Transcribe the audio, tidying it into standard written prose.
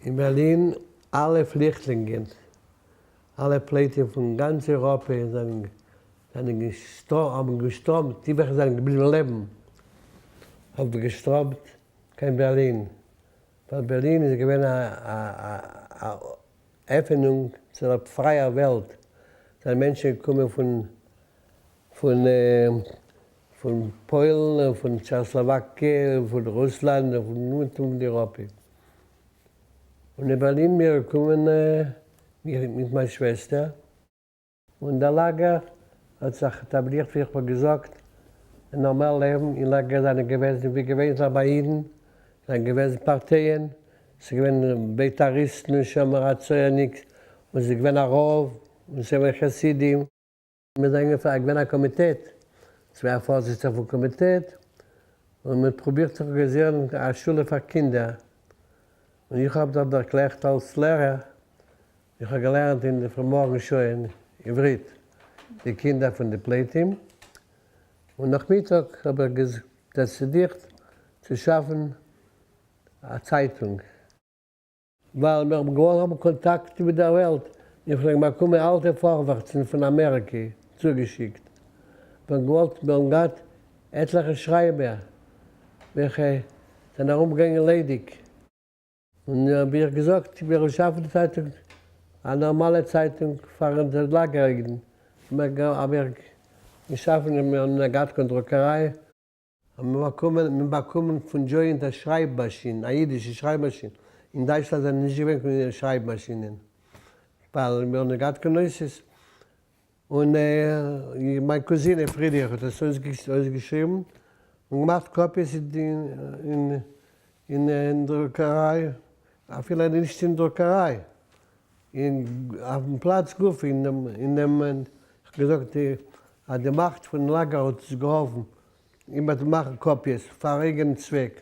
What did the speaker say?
אין בערלין אלע פליכטלינגען, אלע פליטים פון גאנץ אייראפע זענען זענען האבן געשטראמט, די וועלכע זענען געבליבן לעבן האבן געשטראמט קיין בערלין, ווייל בערלין איז געווען א עפענונג צו דער פרייער וועלט, זענען מענטשן געקומען פון פון פון פוילן און פון טשעכאסלאוואקיע און פון רוסלאנד און פון אומעטום אין אייראפע. און אין בערלין מיר געקומען מיט מיין שוועסטער. און דער לאגער האט זיך עטאבלירט ווי איך האב געזאגט, א נארמאל לעבן אין לאגער זענען געוועזן ווי געווענליך ביי אידן, זענען געוועזן פארטייען, ס'איז געווען בית"ריסטן און שומר הצעיר'ניקס, און ס'איז געווען א רב, און ס'איז געווען חסידים. מיר זענען געווען א קאמיטעט, צוויי פארזיצער פון קאמיטעט, און מען האט פרובירט צו ארגאניזירן א שולע פאר קינדער, און איך האב זיך דערקלערט אלס לערער, איך האב געלערנט אין די פרימארגן שעה'ן עברית די קינדער פון די פליטים, און נאכמיטאג האב איך דעצידירט צו שאפן א צייטונג. ווייל מיר האבן געוואלט האבן קאנטאקט מיט דער וועלט, מיר פלעגן באקומען אלטע פארווערטסן פון אמעריקע צוגעשיקט, מיר האבן געוואלט, מיר האבן געהאט עטליכע שרייבער וועלכע זענען ארומגעגאנגען ליידיג, און האב איך געזאגט, מיר וועלן שאפן די צייטונג, א נארמאלע צייטונג פאר די לאגער אידן, האב איך געשאפן, מיר האבן געהאט קיין דרוקעריי, האבן מיר באקומען מיר באקומען פון דזשוינט א שרייב מאשין, א אידישע שרייב מאשין, אין דייטשלאנד זענען נישט געווען קיין שרייב מאשינען, ווייל מיר האבן נישט געהאט קיין אותיות, און מיין קוזינע פרידיך האט עס אויסגעשריבן און געמאכט קאפיעס אין דרוקעריי, אפילו נישט אין דרוקעריי, אין אויפן פלאץ גופא אין דעם אין דעם איך האב געזאגט אז די מאכט פון לאגער האט אונז געהאלפן איבער מאכן קאפיעס פאר אייגענעם צוועק.